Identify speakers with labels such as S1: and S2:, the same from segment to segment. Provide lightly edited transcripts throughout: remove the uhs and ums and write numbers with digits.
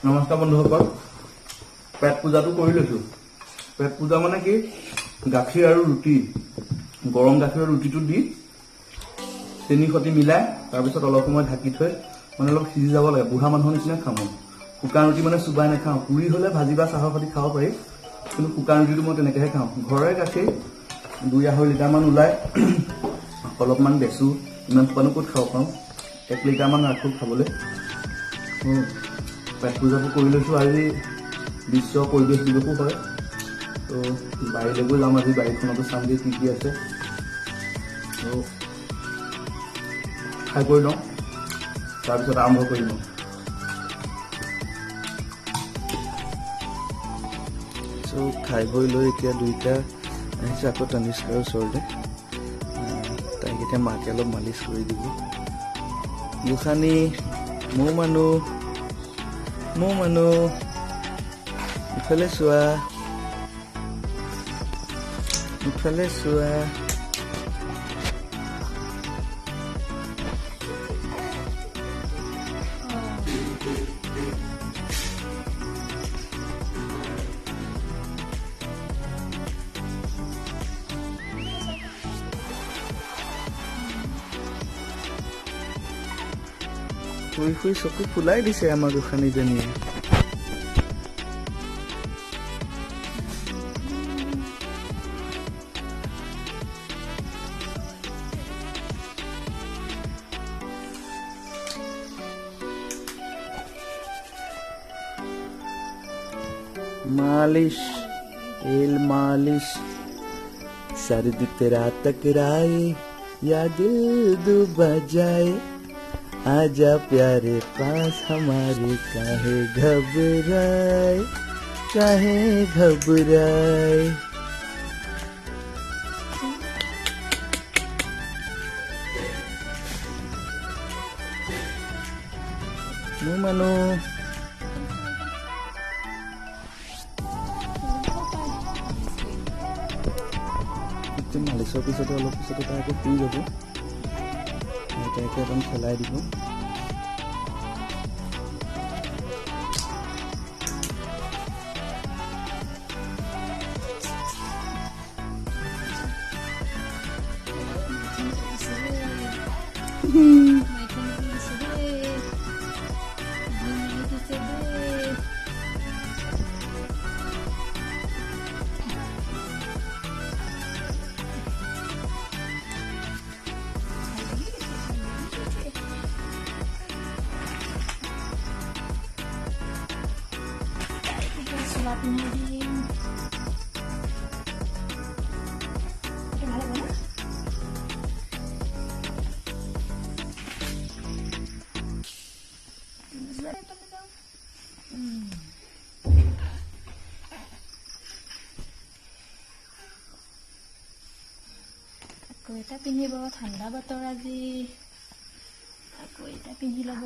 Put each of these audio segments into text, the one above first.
S1: নমস্কাৰ বন্ধুসকল, পেট পূজাটো কৰি লৈছো। পেট পূজা মানে কি, গাখীৰ আৰু ৰুটি, গৰম গাখীৰৰ ৰুটিটো দি চেনি সতি মিলাই তাৰপিছত অলপ সময় ঢাকি থৈ মানে অলপ সিজি যাব লাগে। বুঢ়া মানুহৰ নিচিনা খাওঁ মই শুকান ৰুটি, মানে চুবাই নাখাওঁ। পুৰি হ'লে ভাজি বা চাহৰ সৈতে খাব পাৰি, কিন্তু শুকান ৰুটিটো মই তেনেকৈহে খাওঁ। ঘৰৰে গাখীৰ 2-2.5 লিটাৰমান ওলায়, অলপমান বেচোঁ, ইমান সোপানো ক'ত খাব পাৰোঁ, 1 লিটাৰমান ৰাখোঁ খাবলৈ। পেট পূজাটো কৰি লৈছোঁ। আজি বিশ্ব পৰিৱেশ দিৱসো হয়, ত' বাৰীলৈকো যাম আজি, বাৰীখনতো চামগৈ কি কি আছে। ত' খাই কৰি লওঁ, তাৰপিছত আৰম্ভ কৰিম।
S2: চ' খাই বৈ লৈ এতিয়া দুইটা আহিছে আকৌ তনিষ্কাৰ ওচৰলৈ। তাইক এতিয়া মাকে অলপ মালিচ কৰি দিব। গোসানী, মৌ মানুহ, মৌ মানুহ, ইফালে চোৱা, ইফালে চোৱা। শুই শুই চকু ফুলাই দিছে আমাৰ গোসানীজনীয়ে। मालिश तेल मालिश, सर्द तेरा टकराए या दिल डूबा जाए, आजा प्यारे पास हमारे, काहे घबराए, काहे घबराए। मु मनो মালিচৰ পিছতে অলপ পিছতে তাই আকৌ শুই যাব, তাইকে অকণ খেলাই দিব।
S3: চোলা পিন্ধাই দিম, ভাল হ'ব ন? আকৌ এটা পিন্ধিব, ঠাণ্ডা বতৰ আজি, আকৌ এটা পিন্ধি ল'ব।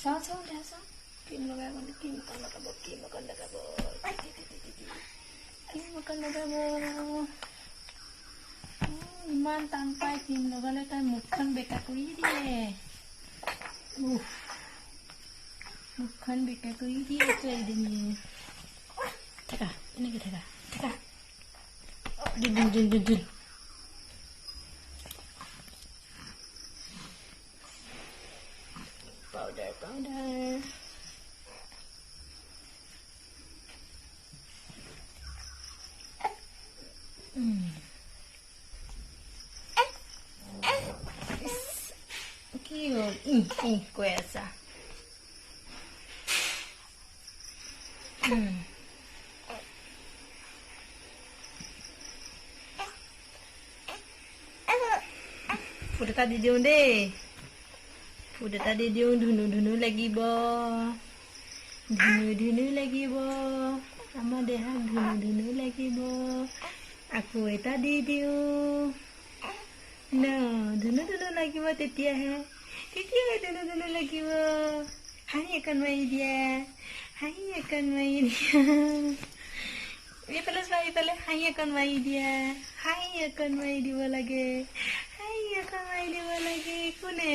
S3: চাওঁ চাওঁ দে চাওঁ, ক্ৰীম লগাই মানে ক্ৰীম অকণ লগাব, ক্ৰীম অকণ লগাব, ক্ৰীম অকণ লগাব। ইমান টান পায় ক্ৰীম লগালে, তাই মুখখন বেকা কৰি দিয়ে। উফ, মুখখন বেকা কৰি দিয়ে ছোৱালীজনীয়ে। থাকা, এনেকে থাকা, থাকা। দিন দিন দিন দিন দিন। Powder, powder. কি হ'ল? কৈ আছা। ফুট এটা দি দিওঁ দেই। ফুট এটা দি দিওঁ, ধুনু ধুনু লাগিব, ধুনু ধুনু লাগিব, আমাৰ দেহাক ধুনু ধুনু লাগিব। আকৌ এটা দি দিওঁ ন, ধুনু ধুনু লাগিব, তেতিয়াহে তেতিয়াহে ধুনু ধুনু লাগিব। হাঁহি অকণ মাৰি দিয়া, হাঁহি অকণ মাৰি দিয়া, এইফালে চোৱা, এইফালে হাঁহি অকণ মাৰি দিয়া, হাঁহি অকণ মাৰি দিব লাগে, হাঁহি অকণ মাৰি দিব লাগে। কোনে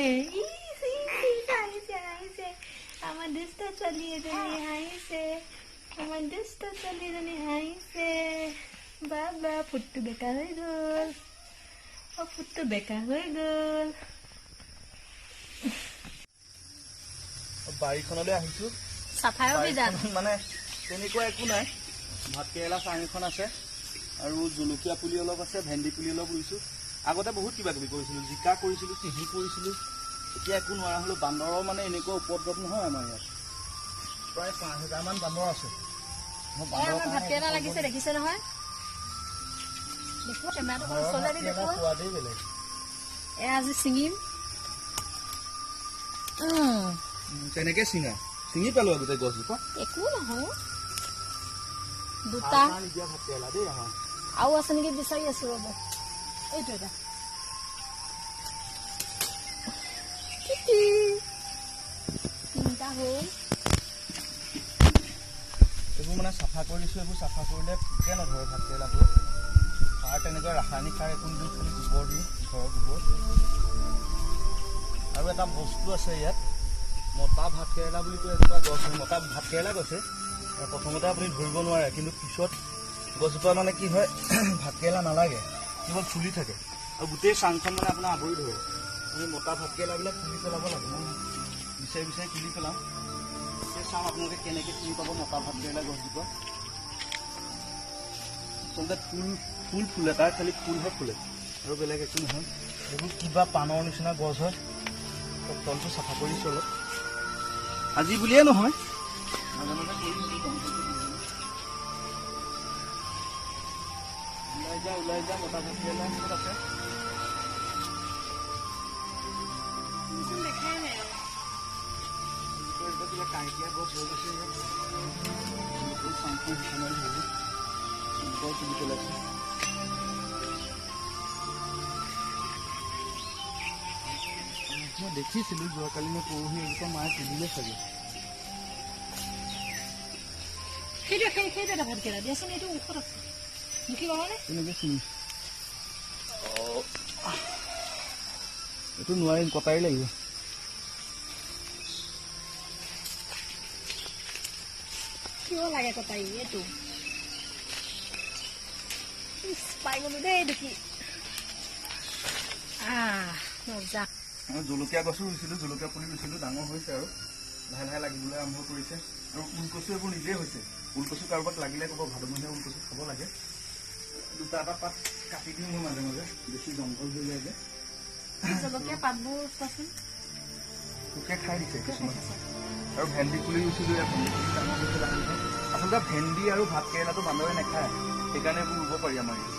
S3: হাঁহিছে? হাঁহিছে আমাৰ দুষ্ট ছোৱালী এজনী, হাঁহিছে আমাৰ দুষ্ট ছোৱালী এজনী, হাঁহিছে। বাবা, ফুটটো বেকা হৈ গ'ল, অ ফুটটো বেকা হৈ গ'ল।
S1: বাৰীখনলৈ আহিছো,
S3: চাফাই অভিযান।
S1: মানে তেনেকুৱা একো নাই, ভাতকেৰেলা চাং এখন আছে আৰু জলকীয়া পুলি অলপ আছে, ভেন্দি পুলি অলপ ৰুইছো। আগতে বহুত কিবা কিবি কৰিছিলো, জিকা কৰিছিলো, তিঁহু কৰিছিলো, এতিয়া একো নোৱাৰা হলো। বান্দৰৰ মানে এনেকুৱা উপদ্ৰৱ নহয় আমাৰ ইয়াত, প্ৰায় 5000 মান বান্দৰ আছে।
S3: ভাতকেৰেলা লাগিছে, দেখিছে নহয়? আজি ছিঙিম।
S1: তেনেকে ছিঙা ছিঙি পেলোৱা গোটেই গছজোপা,
S3: একো নহয়। দুটা আৰু আছে নেকি বিচাৰি আছো, ৰ'ব। এইটো এটা, তিনিটা হ'ল।
S1: এইবোৰ মানে চাফা কৰি দিছো, এইবোৰ চাফা কৰিলে পোকে নধৰে ভাতকেৰেলাবোৰ। সাৰ তেনেকুৱা ৰাসায়নিক সাৰ একো নিদিওঁ, খালি গোবৰ দিওঁ, ঘৰৰ গোবৰ। আৰু এটা বস্তু আছে ইয়াত, মতা ভাতকেৰেলা বুলি কয়, এজোপা গছ, মতা ভাতকেৰেলা গছে। প্ৰথমতে আপুনি ধৰিব নোৱাৰে, কিন্তু পিছত গছজোপা মানে কি হয়, ভাতকেৰেলা নালাগে, কেৱল ফুলি থাকে আৰু গোটেই চাংখন মানে আপোনাৰ আৱৰি ধৰে। আমি মতা ভাতকেৰেলাবিলাক তুলি পেলাব লাগে, মই বিচাৰি বিচাৰি তুলি পেলাওঁ। এতিয়া চাওঁ আপোনালোকে কেনেকৈ চিনি পাব মতা ভাতকেৰেলা গছজোপা। আচলতে ফুল ফুল ফুলে, তাৰ খালি ফুলহে ফুলে আৰু বেলেগ একো নহয়। এইবোৰ কিবা পাণৰ নিচিনা গছ হয়। তলটো চাফা কৰিছোঁ অলপ, আজি বুলিয়ে নহয়, মাজে মাজে কৰি থাকোঁ। ওলাই যা, ওলাই যা, মতা ভাতকেৰেলা ক'ত আছে? কিবা কাঁইটীয়া গছ হৈ গৈছে, চাংখন সেইখনত ধৰিব তুলি পেলাইছে। মই দেখিছিলো যোৱাকালি নে পৰহি, এজোপা মায়ে তুলিলে চাগে।
S3: সেইটো এটা ভাতকেৰেলা দিয়াচোন, এইটো ওখত আছে, মুখি পাবনে?
S1: তেনেকে চিনি এইটো নোৱাৰিম, কটাৰী লাগিব।
S3: কিয় লাগে কটাৰী? এইটো পাই গলো দেই, দেখি মজা।
S1: জলকীয়া গছো ৰুইছিলো, জলকীয়া পুলি ৰুইছিলো, ডাঙৰ হৈছে আৰু লাহে লাহে লাগিবলৈ আৰম্ভ কৰিছে। আৰু ওলকচু এইবোৰ নিজেই হৈছে। ওলকচু কাৰোবাক লাগিলে ক'ব, ভাদমহীয়া ওলকচু খাব লাগে। দুটা এটা পাত কাটি দিওঁ মই মাজে মাজে, বেছি জংঘল হৈ যায় যে।
S3: জলকীয়া পাতবোৰ চোৱাচোন,
S1: পোকে খাই দিছে কিছুমান। আৰু ভেন্দি পুলি ৰুইছিলো, ইয়াত ভেন্দি পুলি ডাঙৰ হৈছে লাহে লাহে। আচলতে ভেন্দি আৰু ভাতকেৰেলাটো বান্দৰে নাখায়, সেইকাৰণে এইবোৰ ৰুব পাৰি আমাৰ ইয়াত।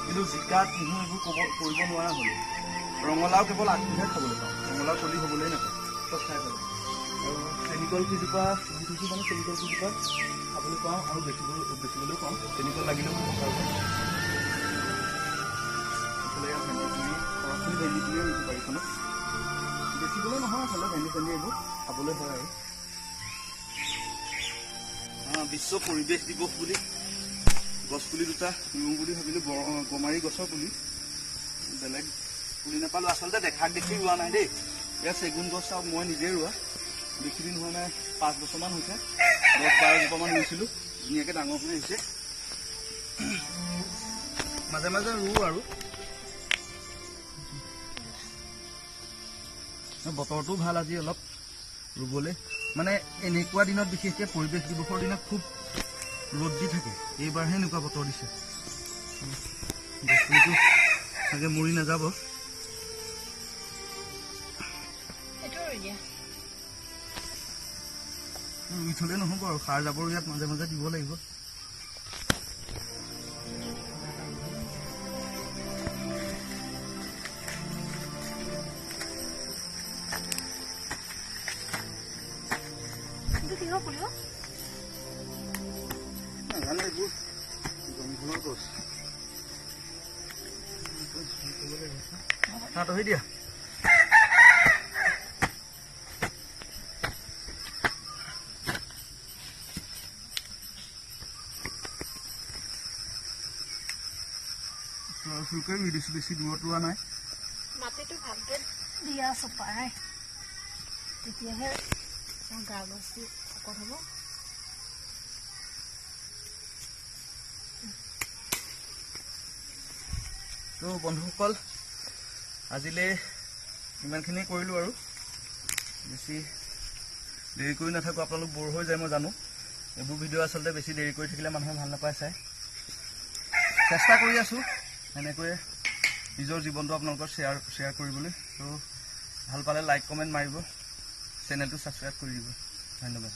S1: কিন্তু জিকা, তিঁহু এইবোৰ কৰিব নোৱাৰা হ'লো। ৰঙালাও কেৱল আগটোহে খাবলৈ পাওঁ, ৰঙালাও কলি হ'বলৈ নাপায়, চব খাই পেলাওঁ। আৰু চেনিকল কেইজোপা ৰুই থৈছোঁ, মানে চেনিকল কেইজোপা খাবলৈ পাওঁ আৰু বেচিবলৈও পাওঁ। চেনিকল লাগিলেও ভাল পাওঁ। এইফালে ভেন্দি পুলি, সৰহখিনি ভেন্দি পুলিয়ে ৰুইছোঁ বাৰীখনত। বেচিবলৈ নহয় আচলতে, ভেন্দি চেন্দি এইবোৰ খাবলৈ হয় আৰু। বিশ্ব পৰিৱেশ দিৱস বুলি গছপুলি দুটা ৰুওঁ বুলি ভাবিলোঁ, গমাৰি গছৰ পুলি, বেলেগ পুলি নাপালোঁ। আচলতে দেখাক দেখি ৰোৱা নাই দেই। ইয়াত চেগুন গছ চাওক, মই নিজে ৰোৱা, বেছি দিন হোৱা নাই, 5 বছৰমান হৈছে। 10-12 জোপামান ৰুইছিলোঁ, ধুনীয়াকৈ ডাঙৰ হৈ আহিছে। মাজে মাজে ৰুওঁ আৰু। বতৰটোও ভাল আজি অলপ ৰুবলৈ, মানে এনেকুৱা দিনত বিশেষকৈ পৰিৱেশ দিৱসৰ দিনত খুব ৰ'দ দি থাকে, এইবাৰহে এনেকুৱা বতৰ দিছে। গছপুলিটো চাগে মৰি নাযাব। ৰুই থলে নহ'ব আৰু, সাৰ জাবৰ ইয়াত মাজে মাজে দিব লাগিব।
S3: কিহৰ পুলি অ?
S1: নাজানো, এইবোৰ জংঘলৰ গছ। আঁতৰি দিয়া। ওচৰা ওচৰিকৈ ৰুই দিছোঁ, বেছি দূৰত ৰোৱা নাই।
S3: মাটিটো ভালকে দিয়া চপাই, তেতিয়াহে গা গছটো শকত হ'ব।
S1: তো বন্ধুসকল, আজিলৈ ইমানখিনি কৰিলোঁ আৰু বেছি দেৰি কৰি নাথাকোঁ। আপোনালোক ব'ৰ হৈ যায়, মই জানো। এইবোৰ ভিডিঅ' আচলতে বেছি দেৰি কৰি থাকিলে মানুহে ভাল নাপায় চাই। চেষ্টা কৰি আছোঁ এনেকৈয়ে নিজৰ জীৱনটো আপোনালোকৰ শ্বেয়াৰ কৰিবলৈ। ত' ভাল পালে লাইক, কমেণ্ট মাৰিব, চেনেলটো ছাবস্ক্ৰাইব কৰি দিব। ধন্যবাদ।